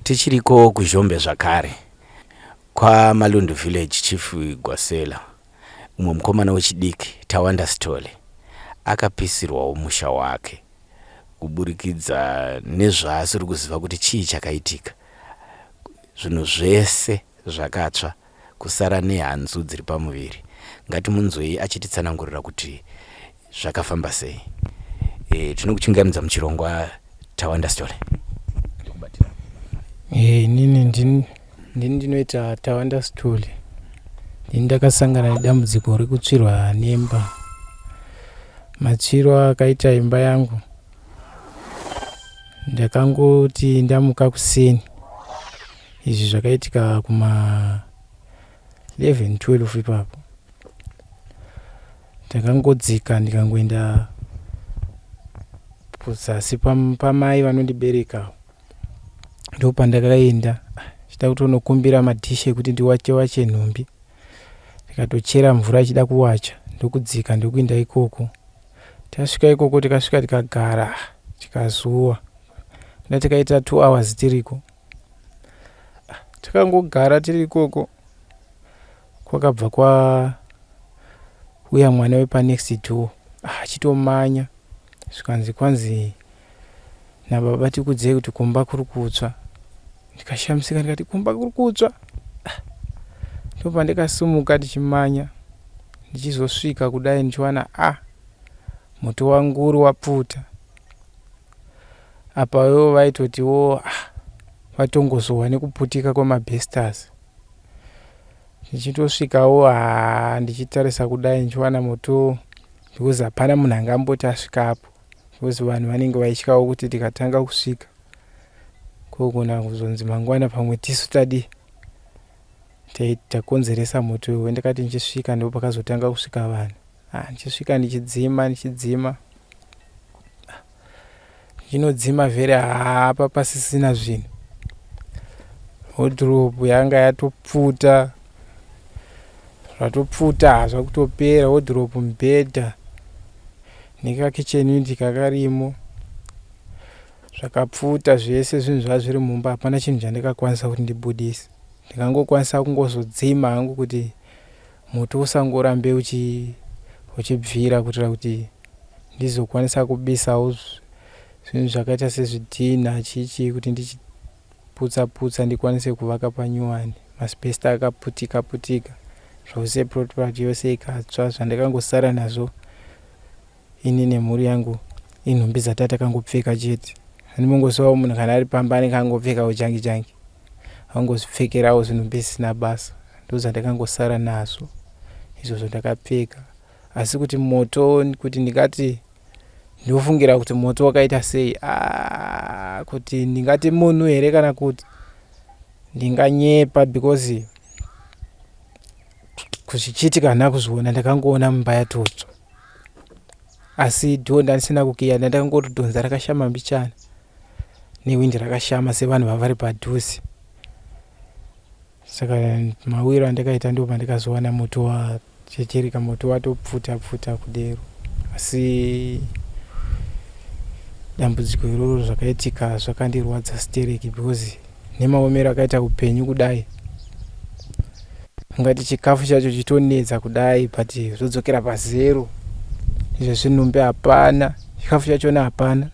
Tichiriko kuZhombe zvakare, kwaMalundu Village, Chief Gwasela, umwe mukomana wechidiki, Tawanda Sithole, akapisirwawo musha wake kuburikidza nezvaasiri kuziva kuti chii chakaitika. Zvinhu zvese zvakatsva kusara nehanzu dziri pamuviri. Ngatimunzwei achititsanangurira kuti zvakafamba sei. E, tinokuchingamidza muchirongwa Tawanda Sithole. Inini ndini ndinoita Tawanda Sithole. Ndini ndakasangana nedambudziko rekutsvirwa nemba. Matsviro akaita imba yangu, ndakangoti ndamuka kuseni. Izvi zvakaitika kuma 11 12 ipapo. Ndakangodzika ndikangoenda kuzasi pamai vanondibereka. Ndopandakaenda ndichida kutonokumbira madhishi ekuti ndiwache wache nhumbi. Ndikatochera mvura ichida kuwacha ndokudzika ndokuenda ikoko. Tasvika ikoko tikasvika tikagara tikazuwa. Kuda tikaita 2 hours tiriko. Takangogara tiri ikoko kwakabva kwauya mwana wepanext door achitomanya zvikanzi kwanzi nababa tikudzei kuti kumba kuri kutsva. Ndikashamisika ndikati kumba kuri kutsva. Ndopandakasimuka ndichimanya ndichizosvika kudai ndichiwana moto wangu uri wapfuta. Apa ivo vaitotiwo vatongozowa nekuputika kwemabhesitasi. Ndichitosvikawo ndichitarisa kudai ndichiwana moto because hapana munhu angamboti asvikapo because vanhu vanenge vaityawo kuti tikatanga kusvika kogona kuzonzi mangwana pamwe tisu tadii takonzeresa moto iwowo. Ndakati ndichisvika ndopakazotanga kusvika vanhu. Ndichisvika ndichidzima ndichidzima ndichinodzima vhele apa pasisina zvinhu. Wardrobe yanga yatopfuta zvatopfuta zvakutopera wardrobe mubhedha nekakicheni unit kakarimo zvakapfuta zvese zvinhu zvanga zviri mumba hapana chinhu chandakakwanisa kuti ndibudise. Ndakangokwanisa kungozodzima hangu kuti moto usangorambe uchibvira kuitira kuti ndizokwanisa kubisawo zvinhu zvakaita sezvidhinha chii chii kuti ndichiputsa putsa ndikwanise kuvaka panyuwani. Masibhesita akaputika putika zvose property yose ikatsva. Zvandakangosara nazvo ini nemhuri yangu inhumbi dzatatakangopfeka chete. Handimongozivawo munhu kana ari pamba anenge angopfekawo jangi jangi. Angozvipfekerawo zvinhumbi zvisina basa. Ndozvandakangosara nazvo izvozvo ndakapfeka. Asi kuti moto kuti ndingati ndofungira kuti moto wakaita sei kuti ndingati munhu here kana kuti ndinganyepa because zvichiitika handina kuzviona ndakangoona mumba yatotsva. Asi door ndandisina kukiya ndandakangoti rakashama mbichana nehwindi rakashama sevanhu vanga vari padhuze. Saka mawiro andakaita ndopandakazowana moto wachechereka moto watopfuta pfuta kudero. Asi dambudziko iroro zvakaitika zvakandirwadza stereki because nemaomero akaita upenyu kudai ungati chikafu chacho chitonetsa kudai but zvodzokera pazero. Izvezvi nhumbi hapana, chikafu chachona hapana,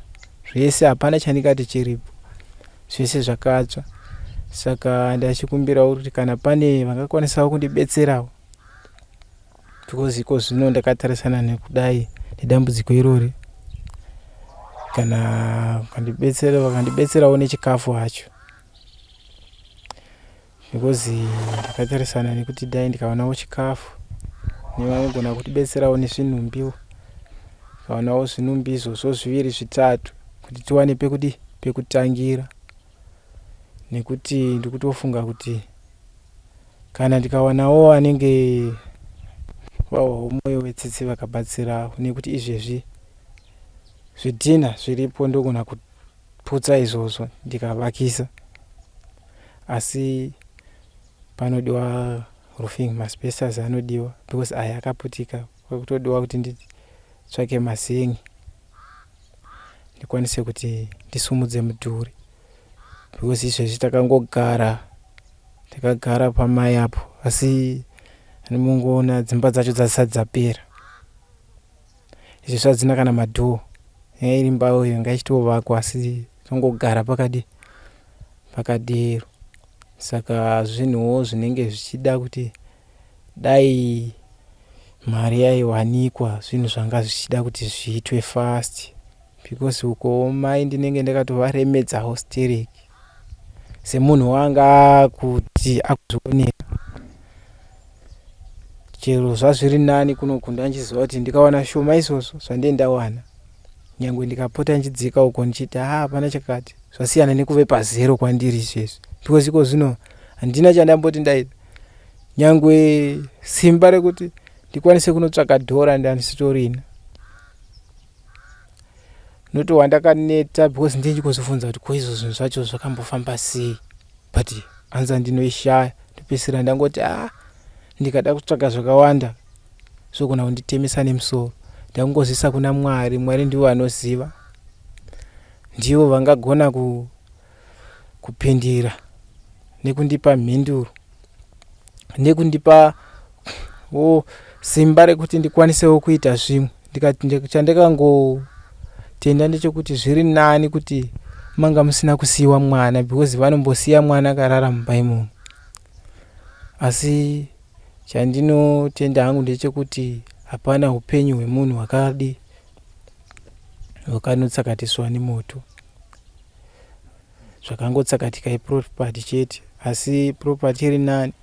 zvese hapana chandingati chiripo. Zvese zvakatsva. Saka ndachikumbirawo kuti kana pane vangakwanisawo kundibetserawo because iko zvino ndakatarisana nekudai nedambudziko irori. Kana vakandibetsera vakandibetserawo nechikafu hacho because ndakatarisana nekuti dai ndikawanawo chikafu nevanogona kutibetserawo nezvinhumbiwo. Ndikawanawo zvinhumbi izvozvo zviviri zvitatu kuti tiwane pekudii pekutangira. Nekuti ndikutofunga kuti kana ndikawanawo anenge vawawo moyo wetsitsi vakabatsirawo nekuti izvezvi zvidhina zviripo ndogona kuputsa izvozvo ndikavakisa. Asi panodiwa roofing maasbestos anodiwa because aya akaputika kwakutodiwa kuti nditsvake mazen'e ndikwanise kuti ndisumudze mudhuri. Because izvezvi takangogara takagara pamai apo asi mungoona dzimba dzacho dzasati dzapera. Izvezvi hadzina kana madhoo. Nyaya iri imba iyo ngaichitovakwa asi tongogara pakadi pakadero. Saka zvinhuwo zvinenge zvichida kuti dai mari yaiwanikwa zvinhu zvanga zvichida kuti zviitwe fast because ukowo mai ndinenge ndakatovaremedzawo stereki semunhu wanga akuti akuzvionera chero zvazviri nani kunoku ndanchiziva kuti ndikawana shoma izvozvo zvandee ndawana nyangwe ndikapota ndichidzika uko ndichiti haa hapana chakati zvasiyana nekuve pazero kwandiri izvezvi because iko zvino handina chandamboti ndaita nyangwe simba rekuti ndikwanise kunotsvaka dhora ndandisitorina notova ndakaneta because ndiye ndikozofunza kuti ko izvo zvinhu zvacho zvakambofamba sei but anza ndinoishaya ndopedzisira ndangoti a ah, ndikada kutsvaga zvakawanda zvogona kunditemesa nemusoro ndakungozviisa kuna mwari mwari ndivo vanoziva ndivo vangagona ku, kupindira nekundipa mhinduro nekundipa wo simba rekuti ndikwanisewo kuita zvimwe chandakangotenda ndechekuti zviri nani kuti manga musina kusiyiwa mwana because vanombosiya mwana akarara mumba imomo asi Chandinotenda hangu ndechekuti hapana upenyu hwemunhu hwakadi hwakanotsakatiswa nemoto. Zvakangotsakatika iproperty chete asi property iri nani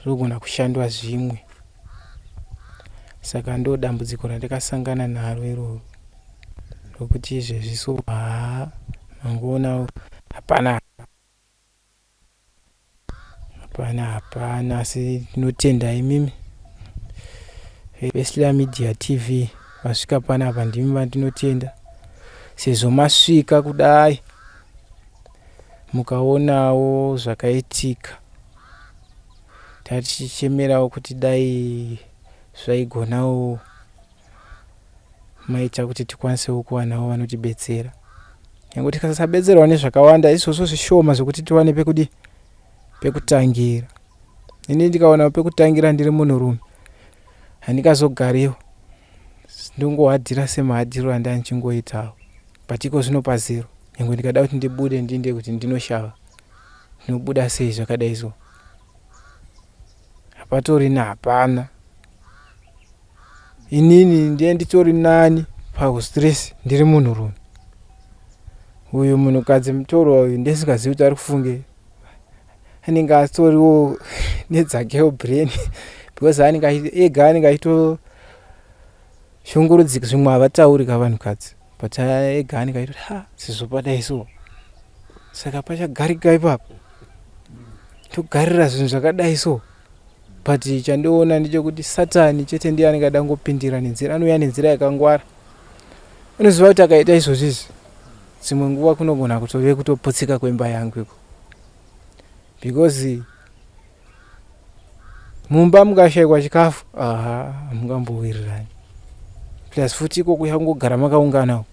zvinogona kushandwa zvimwe. Saka ndodambudziko randakasangana naro iroro rokuti izvezvi so haa mangoona hapana. Hapana hapana asi tinotenda imimi veSly Media TV vasvika panapa ndimi vandinotenda sezvo masvika kudai mukaonawo zvakaitika tatichichemerawo kuti dai zvaigonawo maita kuti tikwanisewo kuwanawo vanotibetsera nyange tikasabetserwa nezvakawanda izvozvo zvishoma zvekuti tiwane pekudi pekutangira ini ndikawana pekutangira ndiri munhurume handingazogariwo ndongohadhira semahadhiro andandichingoitawo but iko zvino pazero nyange ndikada kuti ndibude ndiinde kuti ndinoshava ndinobuda sei zvakadai so hapatorina hapana Inini ndiye nditori nani pakustress ndiri munhurume. Uyu munhukadzi mutorwa uyu ndisingazivi kuti ari kufungei. Anenge atoriwo nedzakewo brain because anenge ega anenge achitoshungurudzika zvimwe havatauri ka vanhukadzi but ega anenge achitoti ha sezvo padai so saka pachagarika ipapo togarira zvinhu zvakadai so But chandoona ndechekuti satani chete ndiye anenge ada kungopindira nenzira anouya nenzira yakangwara unoziva kuti akaita izvozvi izvi dzimwe nguva kunogona kutove kutoputsika kwemba yangu iko because mumba mukashaikwa chikafu aha hamungambowirirani plus futi iko kuya kungogara makaungana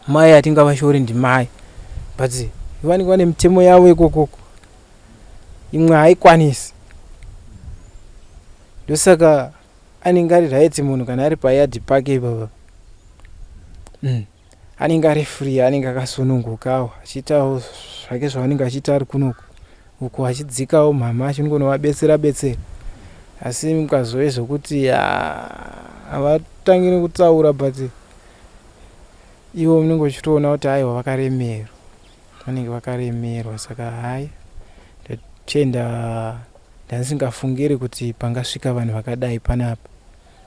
Mai hatingavashori ndimai but vanenge vane mitemo yavo ikokoko imwe haikwanisi ndosaka anenge ari right munhu kana ari payadhi pake ipapa mm. anenge ari free anenge akasunungukawo achiitawo zvake zvaanenge achiita ari kunoku uku achidzikawo mhamha achingonovabetsera betsera asi mukazove zvekuti havatangi nekutaura but ivo munenge uchitoona kuti aiwa vakaremerwa vanenge vakaremerwa saka hai ndatenda ndandisingafungiri kuti pangasvika vanhu vakadai panapa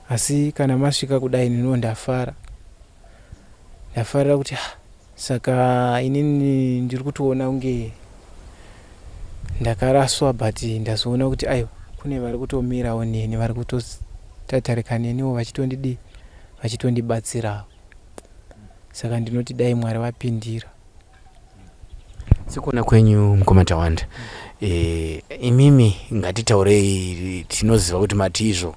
asi kana masvika kudai neniwo ndafara ndafarira kuti ah, saka inini ndiri kutoona kunge ndakaraswa but ndazoona kuti aiwa kune vari kutomirawo neni vari kutotatarika neniwo vachitondidii vachitondibatsirawo saka ndinoti dai mwari vapindira Sekuona kwenyu mukoma Tawanda, e, imimi ngatitaurei, tinoziva kuti mati izvo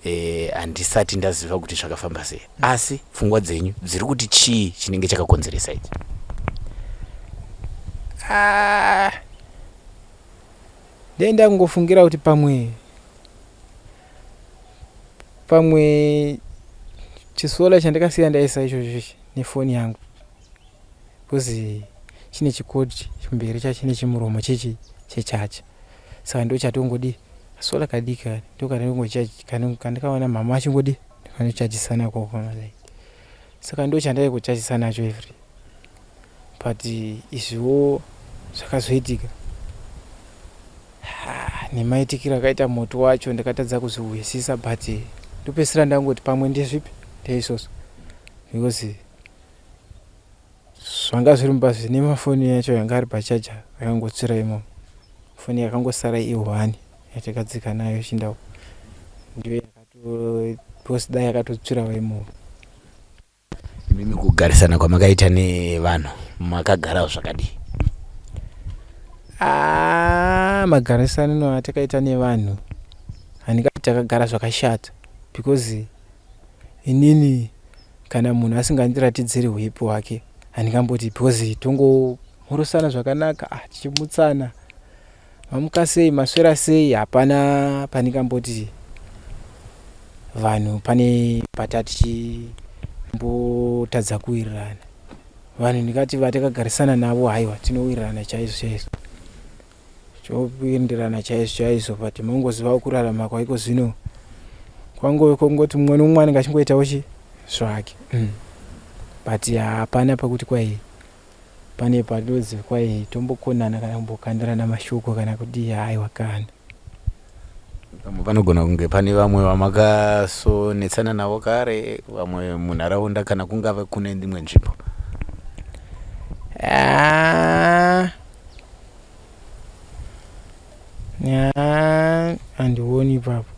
e, handisati ndaziva kuti zvakafamba sei, asi pfungwa dzenyu dziri kuti chii chinenge chakakonzeresa ichi? Ah, ndee ndakungofungira kuti pamwe pamwe chisola chandakasiya ndaisa ichocho ichi nefoni yangu because chine chikoti kumberi chachine chimuromo chechi chechacha saka ndo chatongodi kasola kadiki kani ndokandikaona mama achingodi ndikanochachisana koko like saka ndo chandai kuchachisa nacho every but izviwo zvakazoitika nemaitikiro akaita moto wacho ndakatadza kuzvihwisisa but ndopedzisira ndangoti pamwe ndezvipi ndeizvozvo because zvanga zviri mumba zvine mafoni yacho yanga ari pachaja akangotsvira imomo foni yakangosara i1 yatakadzika nayo chindau ndiyo yakato because dai yakatotsvirawo imomo. Imimi kugarisana kwamakaita nevanhu makagarawo zvakadii? Ah, magarisano atakaita nevanhu handingati takagara zvakashata because inini kana munhu asingandiratidziri huipi hwake handingamboti because tongomhorosana zvakanaka ah, tichimutsana Mamuka sei maswera sei hapana pandingamboti vanhu pane patatichimbotadza kuwirirana vanhu ndingati vatakagarisana navo haiwa tinowirirana chaizvo chaizvo toenderana chaizvo chaizvo but mongozivawo kurarama kwaiko zvino kwangove kongoti mumwe nomumwe anenge achingoitawo chi zvake mm. but hapana pakuti kwai Pane panonzi kwai tombokonana kana kumbokandirana mashoko kana kudii haiwa kana. Pamwe panogona kunge pane vamwe vamakasonetsana navo kare, vamwe munharaunda kana kungave kune imwe nzvimbo. Ah. Ah, handioni ipapo.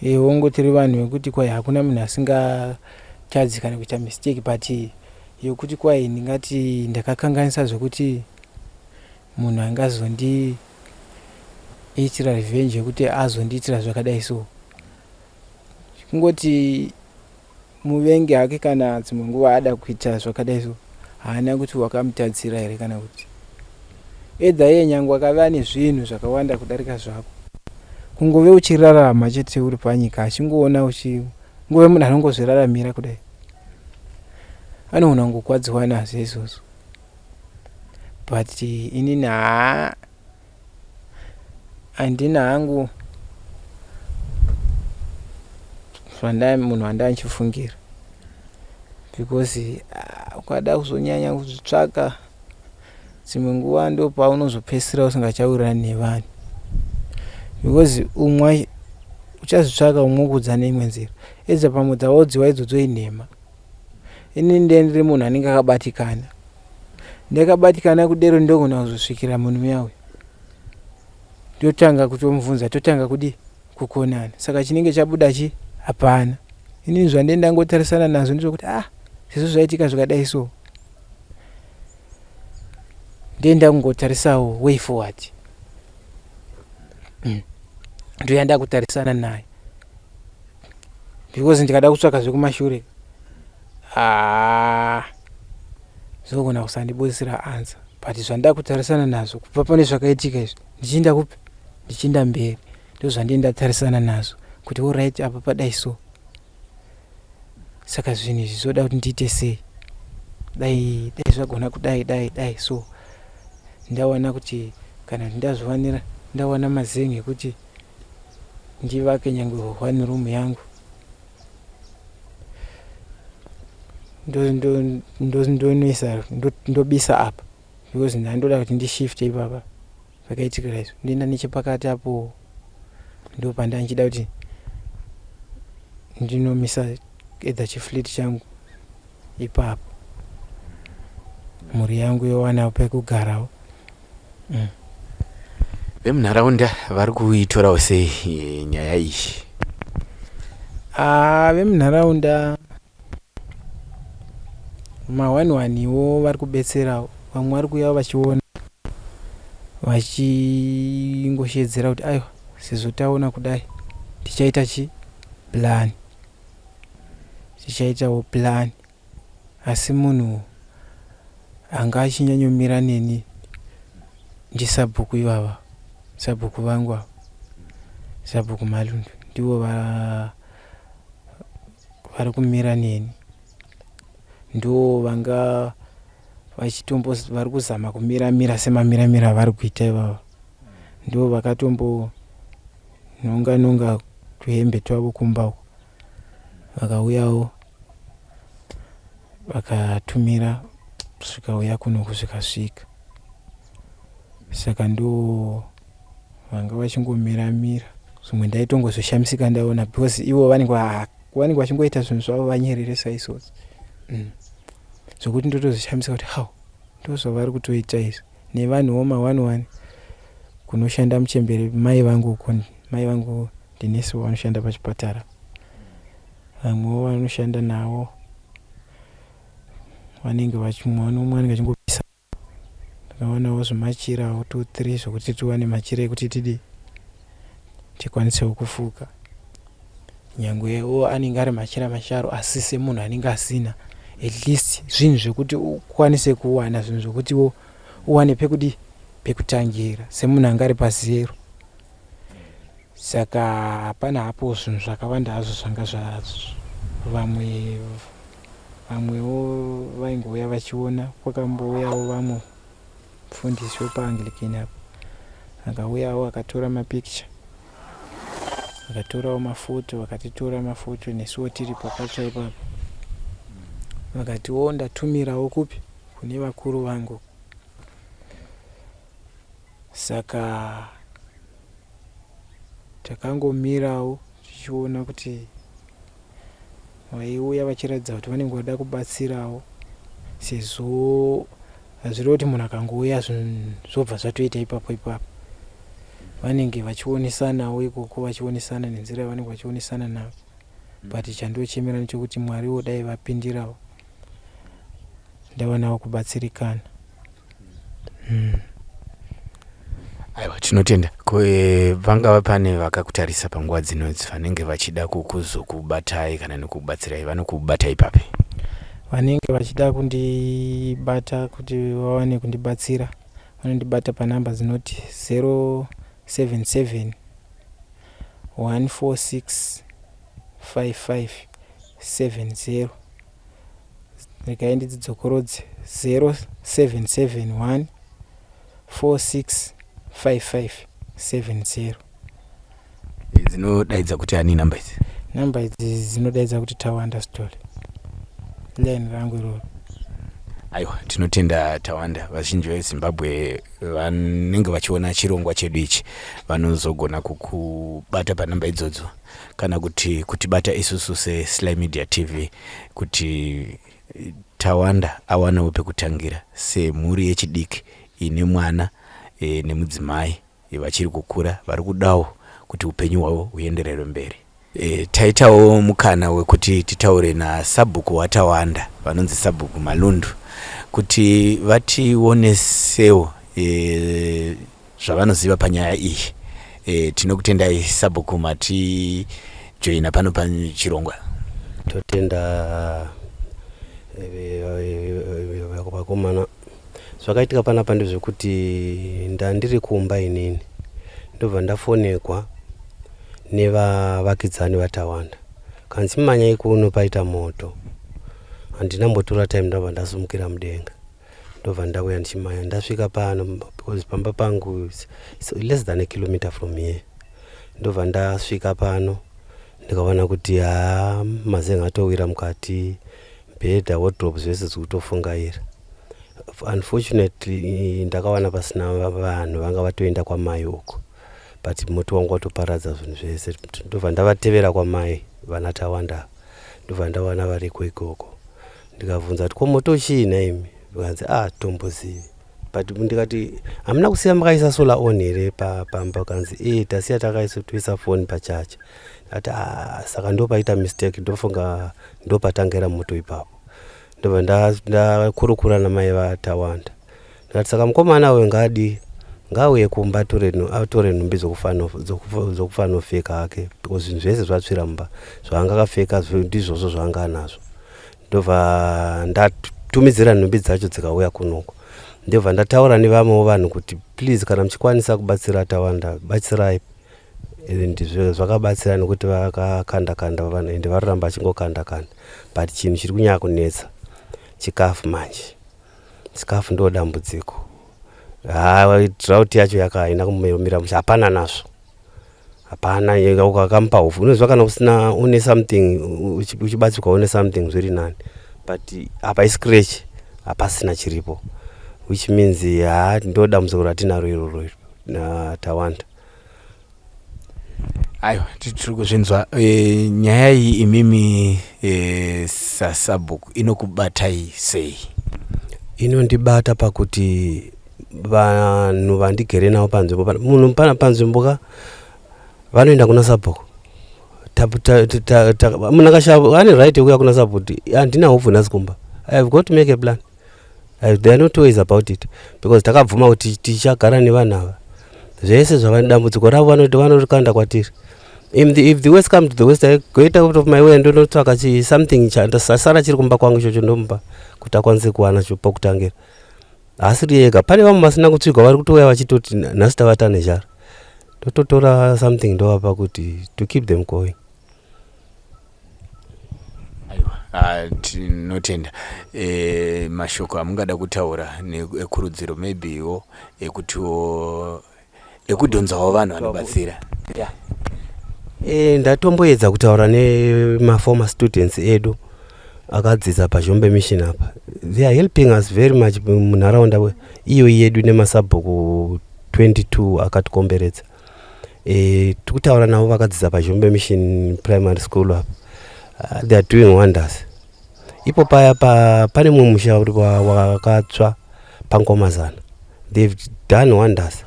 Eh, hongu tiri vanhu vekuti kwai hakuna munhu asingatadzi kana kuita mistake but yekuti kwai ndingati ndakakanganisa zvekuti munhu angazondiitira revenge yekuti azondiitira zvakadai so kungoti muvengi hake kana dzimwe nguva ada kuita zvakadai so haana kuti wakamutadzira here kana kuti edha iye nyangwe akave ane zvinhu zvakawanda kudarika zvako kungove uchirarama chete uri panyika achingoona uchingove munhu anongozviraramira kudai anoona kungokwadziwa nazvo izvozvo but inini haa Handina hangu zvandai munhu wandanchifungira because ah, ukada kuzonyanya kuzvitsvaka dzimwe nguva ndopaunozopedzisira usingachawirirani nevanhu because umwe uchazvitsvaka umwe okudza neimwe nzira edza pamwe dzawaudziwa idzodzo inhema ini ndiye ndiri munhu anenge akabatikana Ndakabatikana kudero ndogona kuzosvikira munhu uya uya ndotanga kutomubvunza totanga kudii kukonana saka chinenge chabuda chi hapana inini zvandee ndangotarisana nazvo ndezvekuti ah sezvo zvaitika zvakadai so ndee ndakungotarisawo way forward mm. ndoya ndakutarisana naye because ndikada kutsvaka zvekumashure ah zvinogona kusandibudisira answer but zvandakutarisana nazvo kubva pane zvakaitika izvi ndichienda kupi ndichienda mberi ndozvandii ndatarisana nazvo kuti orit apa padai so saka zvinhu izvi zvoda kuti ndiite sei dai dai zvagona kudai dai dai so ndawana kuti kana ndazviwanira ndawana mazen'e ekuti ndivake nyange one room yangu ndonoisa ndobisa apa because ndandoda kuti ndishifte ipapa pakaitikira izvo ndoenda nechepakati apo ndopandanchida kuti ndinomisa either chifleet changu ipapo mhuri yangu yowanawo pekugarawo mm. Vemunharaunda vari kuitorawo sei eh, nyaya iyi? Ah, vemunharaunda mahwani-hwaniwo vari kubetserawo vamwe vari kuuya vachiona vachingoshedzera kuti aiwa sezvo taona kudai tichaita chi plan tichaitawo plan asi munhu Anga achinyanyomira neni ndisabhuku ivava, sabhuku vangu ava, Sabhuku Malundu, ndivo va vari kumira neni. Ndo vanga vachitombo vari kuzama kumira mira semamira mira avari kuita ivava. Ndo vakatombo nonga nonga tuhembe twavo kumba uko, vakauyawo vakatumira zvikauya kuno kuzvikasvika. Saka ndo vanga vachingomira mira. Zvimwe ndaitongozoshamisika ndaona because ivo vanenge vanenge vachingoita zvinhu zvavo vanyerere saizvozvo. Zvokuti ndotozoshamisika kuti how ndozvavari kutoita izvi. Nevanhuwo ma one one kunoshanda muchembere mai vangu uko, mai vangu ndinesi vanoshanda pachipatara. Vamwewo vanoshanda navo vanenge vachimwa umwe anenge achingopisa. Ndakawanawo zvimachirawo 2 3 zvekuti tiwane machira ekuti tidii tikwanisewo kufuka. Nyangwewo anenge ari machira masharo asi semunhu anenge asina at least zvinhu zvekuti ukwanise kuwana zvinhu zvekutiwo uwane pekudii pekutangira semunhu anga ari pazero. Saka hapana hapo zvinhu zvakawanda hazvo zvanga zva vamwe vamwewo vaingouya vachiona kwakambouyawo vamwe mufundisi wepaAnglican apo akauyawo akatora mapicture akatorawo mafoto vakatitora mafoto nesuwo tiri pakatsva ipapo vakatiwo ndatumirawo kupi kune vakuru vangu. Saka takangomirawo tichiona kuti vaiuya vachiratidza kuti vanenge vada kubatsirawo sezvo hazvirevi kuti munhu akangouya zvobva zvatoita ipapo ipapo. Vanenge vachionesanawo ikoko vachionesana nenzira yavanenge vachionesana nayo. But chandochemera ndechekuti Mwariwo dai vapindirawo ndawanawo kubatsirikana. Aiwa, tinotenda. Ko eh, vangava pane vakakutarisa panguva dzino idzi vanenge vachida kukuzokubatai kana nekukubatsirai, vanokubatai papi? Vanenge vachida kundibata kuti vawane kundibatsira vanondibata panhamba dzinoti 077 146 5570. Regai ndidzidzokorodze 0771 465570. Dzinodaidza kuti ani namba idzi? Namba idzi dzinodaidza kuti Tawanda Sithole. Line rangu iroro. Aiwa, tinotenda Tawanda. Vazhinji veZimbabwe vanenge vachiona chirongwa chedu ichi vanozogona kukubata panhamba idzodzo kana kuti kutibata isusu seSly Media TV kuti Tawanda awanewo pekutangira semhuri yechidiki ine mwana e, nemudzimai vachiri kukura vari kudawo kuti upenyu hwavo huenderere mberi. E, taitawo mukana wekuti titaure nasabhuku waTawanda vanonzi Sabhuku Malundu kuti vationesewo e, zvavanoziva panyaya iyi. E, tinokutendai Sabhuku matijoina pano pachirongwa. Totenda vakomana. Zvakaitika panapa ndezvekuti ndandiri kumba inini ndobva ndafonegwa nevavakidzani vaTawanda kanzi manyai kuno paita moto. Handina mbotora time ndobva ndasumukira mudenga ndobva ndauya ndichimanya ndasvika pano because pamba pangu it's less than a kilometer from here. Ndobva ndasvika pano ndikaona kuti haa mazen'e atowira mukati, bhedha, wardrobe zvese zviri kutofungaira. Unfortunately ndakawana pasina vanhu vanga vatoenda kwamai uko but moto wangu watoparadza zvinhu zvese. Ndobva ndavatevera kwamai vana Tawanda ndobva ndawana variko ikoko. Ndikabvunza kuti ko moto chii nhaimi vakanzi ah tombozivi but ndikati hamuna kusiya makaisa solar on here pamba kanzi e tasiya takaisa toisa foni pachacha. Ndikati ah saka ndopaita mistake ndofunga ndopatangira moto ipapo. Ndobva ndakurukura namai vaTawanda ndikati saka mukomana uyu ngaadii ngaauye kumba atore nhumbi dzokufanopfeka hake because zvinhu zvese zvatsvira mumba zvaanga akapfeka ndizvozvo zvaanga anazvo. Ndobva Vakatumidzira nhumbi dzacho dzikauya kunoko. Ndobva ndataura nevamwewo vanhu kuti please kana muchikwanisa kubatsira Tawanda batsirai. And zvakabatsira nekuti vakakanda kanda vanhu ende varoramba vachingokanda kanda but chinhu chiri kunyanya kunetsa chikafu manje. Chikafu ndo dambudziko. Haa drought yacho yaka haina kumira mushe hapana nazvo. Hapana ukakamupa hupfu unoziva kana usina une something uchibatsirwa une something zviri nani but apa iscratch hapasina chiripo which means haa ndo dambudziko ratinaro iroro Tawanda. Aiwa tiri kuzvinzwa e, nyaya iyi imimi e, sasabhuku inokubatai sei? Inondibata pakuti vanhu vandigere navo panzvimbo munhu panzvimbo ka vanoenda kuna sabhuku munhu akashaya ane right yekuuya kuna sabhuku kuti handina hupfu nhasi kumba i have got to make a plan there are no two ways about it because takabvuma kuti tichagara nevanhu ava zvese zvavane dambudziko ravo vanorikanda kwatiri if the, if the worst come to the worst I go out of my way ndonotsvaka something chasara chiri kumba kwangu ichocho ndomupa kuti akwanise kuwana pokutangira haasiri ega pane vamwe vasina kutsvigwa vari kutouya vachitoti nhasi tavata nezhara tototora something ndovapa kuti to keep them going. Aiwa ah, tinotenda e, mashoko amungada kutaura ekurudziro maybewo ekutiwo ekudhonzawo vanhu vanobatsira yeah. E, ndatomboedza kutaura nemaformer students edu akadzidza paZhombe Mission apa they are helping us very much munharaunda iyo yedu nemasabhuku 22 akatikomberedza e, tikutaura navo vakadzidza paZhombe Mission Primary School apa they are doing wonders ipo paya pa, pane mumwe musha uri wakatsva pangomazana they've done wonders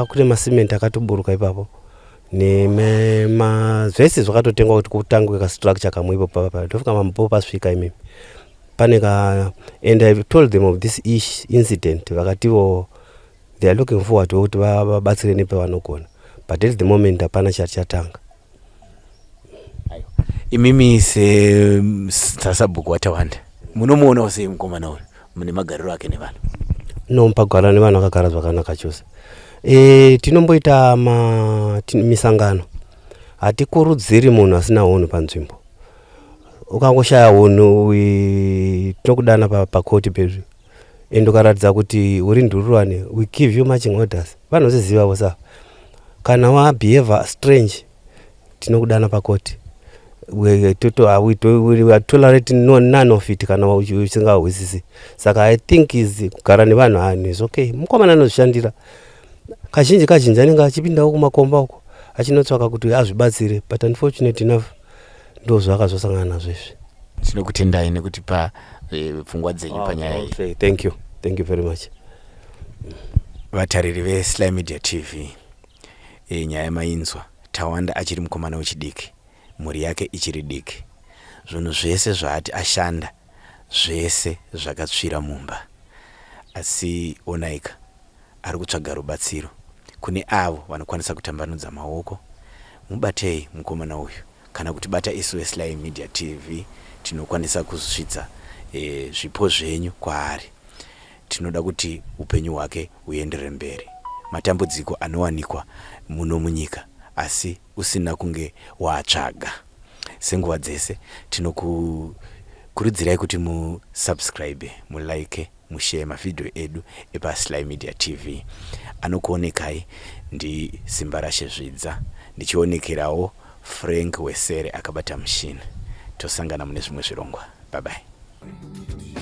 kune masimenti akatoburuka ipapo zvese zvakatotengwa kuti kutangwe kastructure kamwe ipo papa ndofika mambo pasvika imimi pane ka and I told them of this ish incident vakativo they are looking forward kuti vabatsire nepavanogona but at the moment hapana chati chatanga. Imimi sasabhuku waTawanda munomuonawo sei mukomana uyu mune magariro ake nevanhu? No pagara nevanhu akagara zvakanaka chose e, tinomboita misangano hatikurudziri munhu asina unhu panzvimbo ukangoshaya unhu tinokudana pakoti pedu and ukaratidza kuti uri ndururani we give you marching orders vanozviziva vosa kana wabehave strange tinokudana pakoti we tolerate no, none of it kana usingahwisisi saka I think is kugara nevanhu hanhu is okay mukomana anozvishandira kazhinji kazhinji anenge achipindawo kumakomba uko achinotsvaka kuti azvibatsire but unfortunate enough ndo zvakazosangana nazvo izvi. Tinokutendai nekutipa eh, pfungwa dzenyu oh, panyaya iyi. Okay, thank you thank you very much. Vatariri veSly Media TV e, nyaya mainzwa Tawanda achiri mukomana wechidiki mhuri yake ichiri diki zvinhu zvese zvaati ashanda zvese zvakatsvira mumba asi onaika ari kutsvaga rubatsiro kune avo vanokwanisa kutambanudza maoko mubatei mukomana uyu kana kutibata isu veSly Media TV tinokwanisa kusvitsa e, zvipo zvenyu kwaari tinoda kuti upenyu hwake huenderere mberi matambudziko anowanikwa muno munyika asi usina kunge waatsvaga senguva dzese tinokukurudzirai kuti musubscribe mulike mushare mavhidhiyo edu epaSly Media TV anokuonekai ndi Simbarashe Zvidza ndichionekerawo Frank Wesere akabata mushini tosangana mune zvimwe zvirongwa bye bye.